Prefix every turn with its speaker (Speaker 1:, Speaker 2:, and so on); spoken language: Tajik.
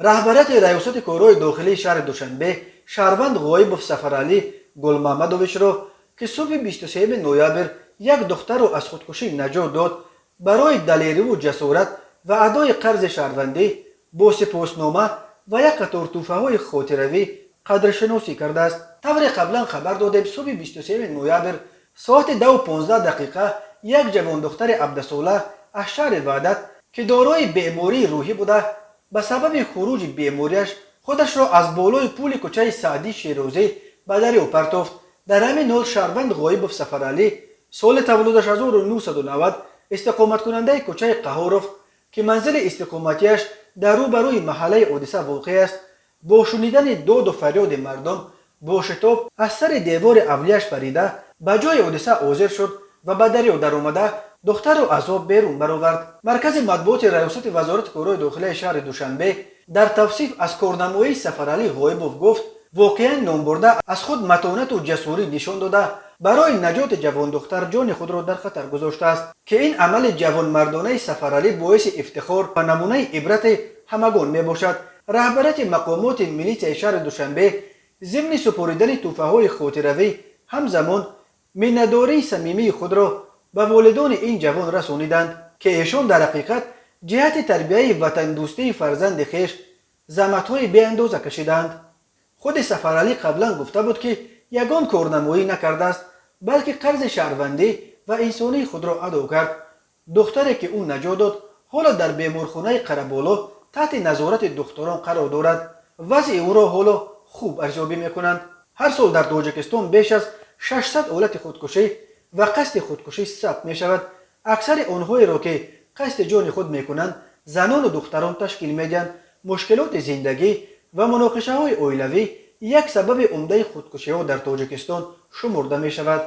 Speaker 1: Раҳбарияти Раёсати корҳои дохилии шаҳри Душанбе шаҳрванд Ғоибов Сафаралӣ Гулмаҳмадовичро, ки субҳи 23 ноябр як духтарро аз худкушӣ наҷот дод, барои далериву ҷасорат ва адои қарзи шаҳрвандӣ бо сипоснома ва як қатор тӯҳфаҳои хотиравӣ қадршиносӣ кардааст. Тавре қаблан хабар додем, субҳи 23 ноябр соати 10:15 як ҷавондухтари 17сола аз шаҳри Ваҳдат, ки дорои бемории рӯҳӣ буда, ба сабаби хуруҷи бемориаш худашро аз болои пули кӯчаи Саъдии Шерозӣ ба дарё партофт. Дар ҳамин ҳол шаҳрванд Ғоибов Сафаралӣ, соли таваллудаш 1990, истиқоматкунандаи кӯчаи Қаҳоров, ки манзили истиқоматиаш дар рӯ ба рӯи маҳаллаи ҳодиса воқеъ аст, бо шунидани доду фарёди мардум бо шитоб аз сари девори авлияш парида, ба ҷои ҳодиса ҳозир шуд ва ба дарё даромада, духтарро аз об берун баровард. Маркази матбуоти Раёсати Вазорати корҳои дохилияи шаҳри Душанбе дар тавсиф аз корнамоии Сафаралӣ Ғоибов гуфт: воқеан, номбурда аз худ матонату ҷасурӣ нишон дода, барои наҷоти ҷавондухтар ҷони худро дар хатар гузоштааст, ки ин амали ҷавонмардонаи Сафаралӣ боиси ифтихор ва намунаи ибрати ҳамагон мебошад. Раҳбарияти мақомоти милитсияи шаҳри Душанбе зимни супоридани тӯҳфаҳои хотиравӣ ҳамзамон миннатдории самимии худро ба волидони ин ҷавон расониданд, ки эшон дар ҳақиқат ҷиҳати тарбияи ватандӯстии фарзанди хеш заҳматҳои беандоза кашидаанд. Худи Сафаралӣ қаблан гуфта буд, ки ягон корнамоӣ накардааст, балки қарзи шаҳрвандӣ ва инсонии худро адо кард. Духтаре, ки ӯ наҷот дод, ҳоло дар беморхонаи Қараболо таҳти назорати духтурон қарор дорад. Вазъи ӯро ҳоло хуб арзёбӣ мекунанд. Ҳар сол дар Тоҷикистон беш аз 600 ҳолати худкушӣ ва қасди худкушӣ сабт мешавад. Аксари онҳоеро, ки қасди ҷони худ мекунанд, занону духтарон ташкил медиҳанд. Мушкилоти зиндагӣ ва муноқишаҳои оилавӣ як сабаби умдаи худкушиҳо дар Тоҷикистон шумурда мешавад.